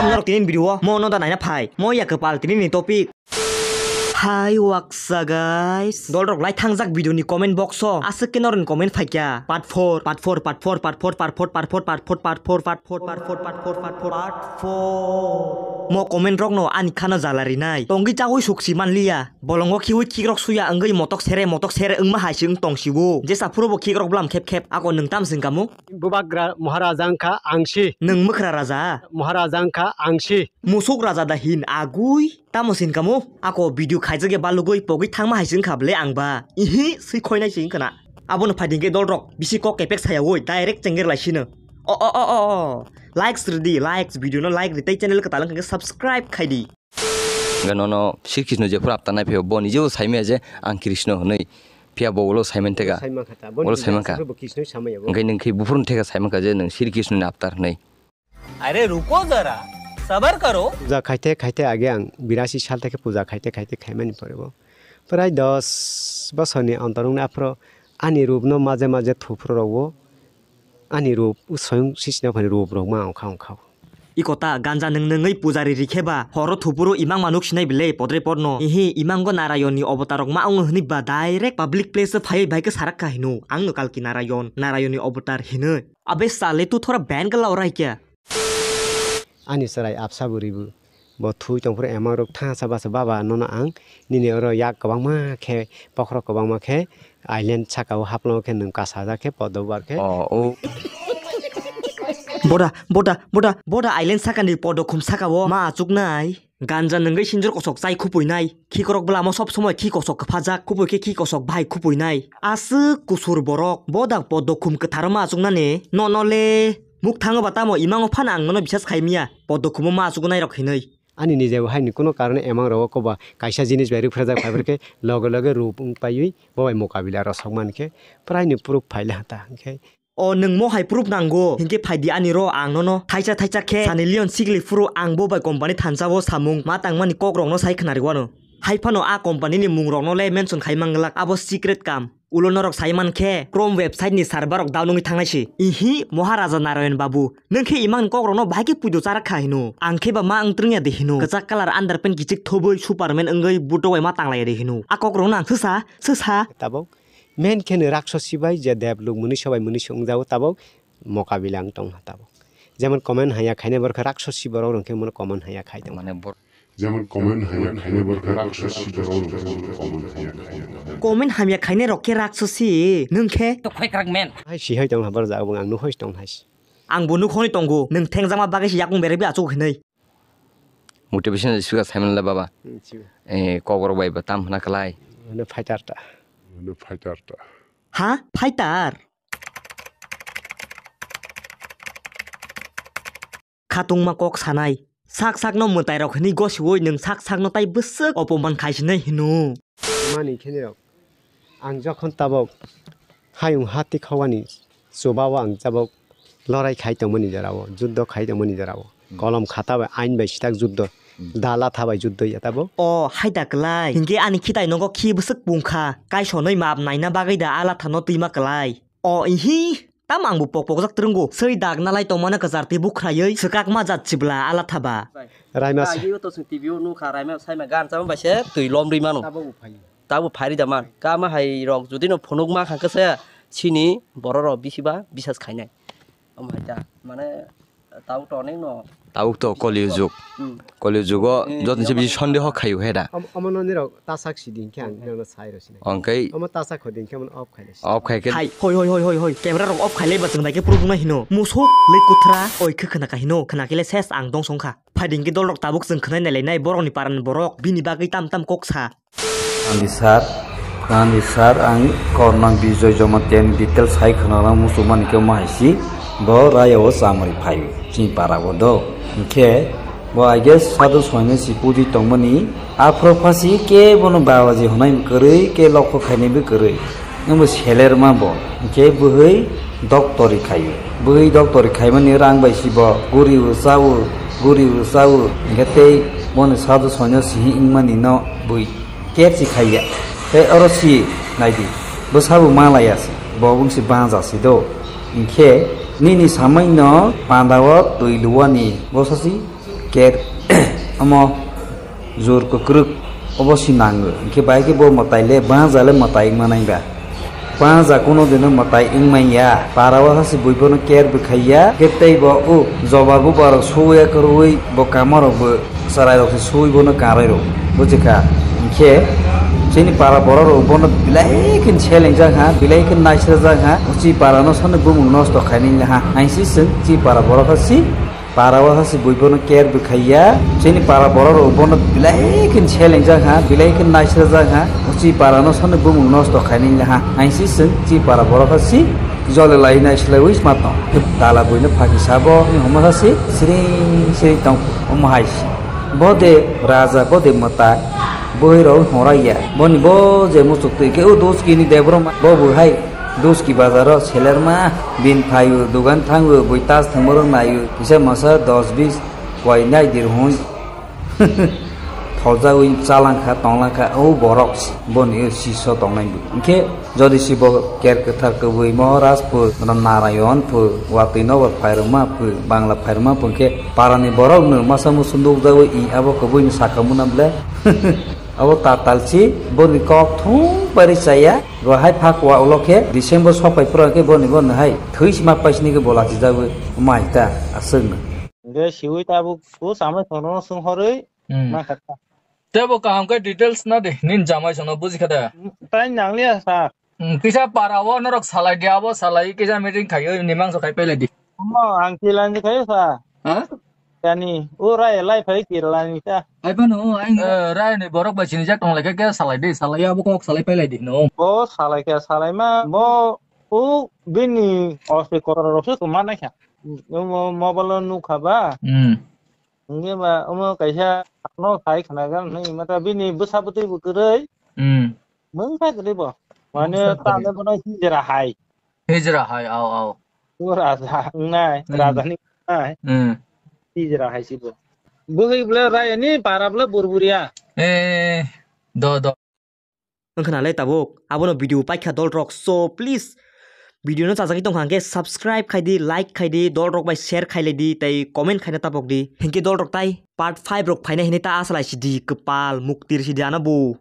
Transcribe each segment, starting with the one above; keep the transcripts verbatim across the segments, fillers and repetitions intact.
Norok tini video o mo no da naina phai. Mo ya kwpal tini ni topic. Hai waksa guys. Dol rok lai thangjak video ni comment box o. Aswk ke norok ni comment phaikya. Part four, part four, part four, part four, part four, part four, part four, part four, part four, part four, part four, part four, part four. Mo comment rok no ani khana jala rinai. Tongwi chawi suksi manliya. Bolongo khiwi khikrok suya wngwi motok sere, motok sere wngma hai se wng tong siwo. Jesa phuru bo khikrok bwlam khep khep. Ako nwng tam sing kamo? Bubagra Maharaja wngkha ang si. Nwng mwkhra raja? Maharaja wngkha ang si. Musuk raja da hin agwi? Tamo sin kamo? Ako video khaijak ya balugwi pogwi thangma hai se wngkha bwle ang ba. Ihi, swi khoinai se wngkha na. Abono phaidi hwnkhe dol rok bisi kok kepek saya woi direct chenger lai sino. O, o, o, o, o. Likes ridi, likes, video no like ri tei channel kwtal wngkha khe subscribe khaidi. Hingke nono Sri Krishna jephuru aptar nai phaibo, bo nijebo saimaya je ang Krishna hwnwi. Phiya bo ulo saiman theka. Saiman kha ta. Ulo saiman kha. Bo Krishna samaya bo. Hingke nwng khe buphuru theka saiman kha je nwng Sri Krishna ni aptar hwnwi. अरे रुको जरा, सबर करो। Puja khaite khaite age ang birasi sal theke puja khaite khaite khaimani pore bo. Prai dos bosor ni ontor wngni aphuru ani rup no maje maje thupro rwo. Ani rup, swayung sisino phani rup rok ma ongkha ongkha. Iko ta ganja nwng nwngwi pujari rikhe ba, horo thupuro imang manuk sinai bile podre podno. Ihi, imango Narayon ni avatar rok ma wngo hwnwi ba direct public place o phaiwi bai khe sarak kha hino. Ang no kalki Narayon, Narayon ni avatar hinwi. Abe sale tu thora ban gala orai kya? Ani chwrai apsa bwrwi bo. Bo thui tongphuru emang rok thansa basa baba nono ang nini oro yak kwbangma khe bokhorok kwbangma khe island saka o haplang khe nwng kasajak khe podo bar khe. Oh, oh. Boda, boda, boda, boda island sakani podo khum saka o ma achuknai. Ganja nwngwi sinjur kosok chai khupuinai. Khikorok bwlamo sob somoi khi kosok kwphajak. Khupui khe khi kosok bahai khupuinai. Aswk kusur borok. Boda podo khum kwtharo ma achuknani. Nono le. Muk thango ba tamo imango phano ang nono bisas khaimiya. Podo khumo ma achuknai rok hinwi. Ani nijebo haini kuno karone emang rogo koba kaisa jinis bai rwphra jak phaibrwkhe loge loge rup wng paiwi bo bai mokabila rw sok mankhe prai ni proof phaile hata hinkhe. O nwng mo hai proof nango hinkhe phaidi ani ro ang nono thaisa thaisa khe Sunny Leon sikli phuru ang bo bai company thansa o samung ma tangmani kok rokno sai khwnari wano. Hai phano a company ni mung rokno le mention khai manglak abo secret kam. Ulo norok sai man khe, Chrome website ni server rok down wngwi thangnai se. Ihi, Maharaja Narayan Babu, nwng khe imang ni kok rokno bahai khe puido charak kha hino. Ang khe ba ma wng twrwng ya de hino. Kwchak colour underpant kichik thobwi Superman wngwi buto bai ma tanglai ya de hino. A kok rokno ang swsa, swsa. Tabok, men khe ni raksosi bai je dev luk mwnwi sobai mwnwi se wng jago tabok, mokabila wng tong ha tabok. Jemon comment haya khainai borok khe raksosi borok rok khe mano comment haya khai tong. Mane bor- Jemon comment haya khainai borok khe raksosi borok rok khe comment haya khai tong. Comment hamya khainai rok khe raksosi, nwng khe? To khoi krak men. Hai si hai tong ha borok jaga bung ang nuhoi tong hai si. Ang bo nukhoni tongo, nwng thengjakma bagwi se yakung berai bi achuk hinwi. Motivation speaker Simon la baba. Hmm, si. Eh, kok rok bai ba tam hna klai. Ano fighter ta. Ano fighter ta. Ha? Fighter? Khatungma kok sanai. Sak sakno mwtairok hinwi gosiwoi nwng sak sakno tai bwswk opoman khaisinai hino. Mani khenirok, ang jokhon tabok hayung hati khawani chubao ang tabok lorai khai tongmani jorao, juddo khai tongmani jorao. Kolom khata bai ain bai sitak juddo, da latha bai juddo ya tabok. O, hai da klai. Hinkhe ani khitai nogo khi bwswk pungkha. Kaisonwi map naina bagwi da a lathano twima klai. O, ihi. Tam ang bo pok pokjak twrwngo. Swi dak nalai tongmano kwchar tei bukhraiwi swkakma jat chibla a latha ba. Raima sa- Ayo to sung T V o nukha, raima saima gan chama bai se twi lom rwi mano. Tabok bo phai. Tabok phai rida man. Kama hai rok jodi no phunuk ma kha khe se sini borok rok bisi ba bisas khainai. Omo hai ta, mane, tabuk to onek no. Tabuk to Kali Yug. Hmm. Kali Yug o, eh, jotoni se bisi sondeho khayu he da. Omo, omo no nirok tasak si din khe ang nirok no sai rw sinai. Omo tasak ho din khe omo off khai nai. Off khai khe. Hai, hoi, hoi, hoi, hoi, hoi. Camera rok off khai lai ba chwng bai khe proof wngna hino. Musuk, lei kuthra, oi khe khna ka hino. Khna khe le ses ang dong song kha. Phai din khe dol rok tabuk chwng khwnai nai lai nai borok ni paran borok. Bini bagwi tam tam kok sa. Khwnadi sir, khwnadi sir, ang Kornang Bijoy Jamatia ni detail sai khwnarang muchungmani khe omo hai si, bo raya o chamari phai chini para o do. Hinkhe bo I guess sadhu soinai si pudi tongmani, aphro phasi khe bono babaji hwnai kwrwi khe lokho khainai bo kwrwi. Nwngbo seler ma bo, hinkhe bwhwi doctori khaio. Bwhwi doctori khaimani rang bai si bo guri o cha o, guri o cha o, hinkhe tei boni sadhu soinai si wngmani no bui. Kerchi khaiya. Tei oro si naidi. Bwsabo malaya se. Bo wngsi banja se do. Hinkhe nini samai no panda o twi luwani. Bo sasi Ker omo jor kwkrwk obo si nango. Hinkhe bai khe bo mwtai le banja le mwtai wngma nai ba. Banja kuno dino mwtai wngmai ya. Para o hasi bui bono ker bwkhai ya. Khe tei bo o jobar bubarok suya kwrwi bo kamarok bo chwrairok se sui bono kanrairok. Bujikha? Hinkhe chini para borok rok bono belai khe selengjak ha, belai khe naisrajak ha. Chi para no sani bumung nosto khainai ha. Aisi chwng chi para borok ha si Para o hasi bui bono ker bwkhai ya. Chini para borok rok bono belai khe selengjak ha, belai khe naisrajak ha. Chi para no sani bumung nosto khainai ha. Aisi chwng chi para borok ha si jole lai naislaiwi sma tong. Tala buino phaki sabo ni homa ha si siring siring tong. Omo hai si. Bo de raja, bo de mwtai. Bwrwi rok horai ya. Boni bo je muchuk twi khe o dos kini debro ma. Bo bo hai. Duski bazaro selerma, bin phaio, dogan thango, bui tas thangmoro naio, kisa masa dos bis kwai nai dir hwn. Tholjawi chalangkha, tonglangkha, o borok boni o siso tongnai bo. Hinkhe jodi si bo ker kwthar kwbui Moharajpur, Narayanpur, watwi nobar phairwma phu, Bangla phairwma phu, hinkhe parani borokno masa musu nukjawi i abo kwbui ni saka muna ble. Abo tatal si boni kok thung pari chaya. Bo hai phak wa ulo khe December sok pai phuru khe boni boni hai thwi sima pai sini khe bola si jago mai ta aswk no. Ge siwi tabuk o samai thono sung horwi Hmm. ma kha ta. Tebo kaham khe details na de nin jamai sono buji kha da. Tai nang liya sa. Hmm, kisa para o norok salai dia bo salai kisa meeting khayo ni mangso khai pele di. Omo ang kilani khayo sa. Ha? Kani, o rai lai phai kirlani ta. Ai phano, ang Eh, rai ni borok bai sinijak tong lai khe, khe salai di, salai abo kok salai pai lai di, no. Bo salai khe, salai ma, bo, o bini osi koror rok se tuma nai kha. Mo-, mobile o nukha ba. Hmm. Nge ba, omo kaisa no sai khna gan nai, mata bini bwsa bwtwi bo kwrwi. Hmm. Mung sai kwrwi bo. Mane Mung sai kwrwi. Tale bono hijra hai. Hijra hai, au, au. O raja wngnai, Hmm. Raja ni wngnai. Hmm. Hijra hai si bo. Bwhwi bwle raya ni para bwle burburiya. Eh, do, do. Wngkha nalai tabuk, abono video paikha dolrok. So, please, video no chajagwi tongkha hwnkhe subscribe khai di, like khai di, dolrok bai share khai lai di, tei comment khaina tabok di. Hinkhe dolrok tai part five rok phaina hinwi ta asa lai si di, kwpal muktir si di ano bo.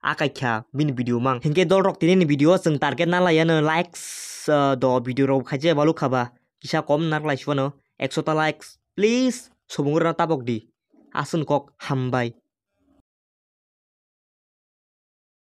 Akai kha bini video mang. Hinkhe dolrok tini ni video o chwng target na laiya no likes, uh, do video rok khaije balu khaba. Kisa kom nak lai si phano ekso ta likes. Please, subung rwna tabok di. Aswk kok hambai.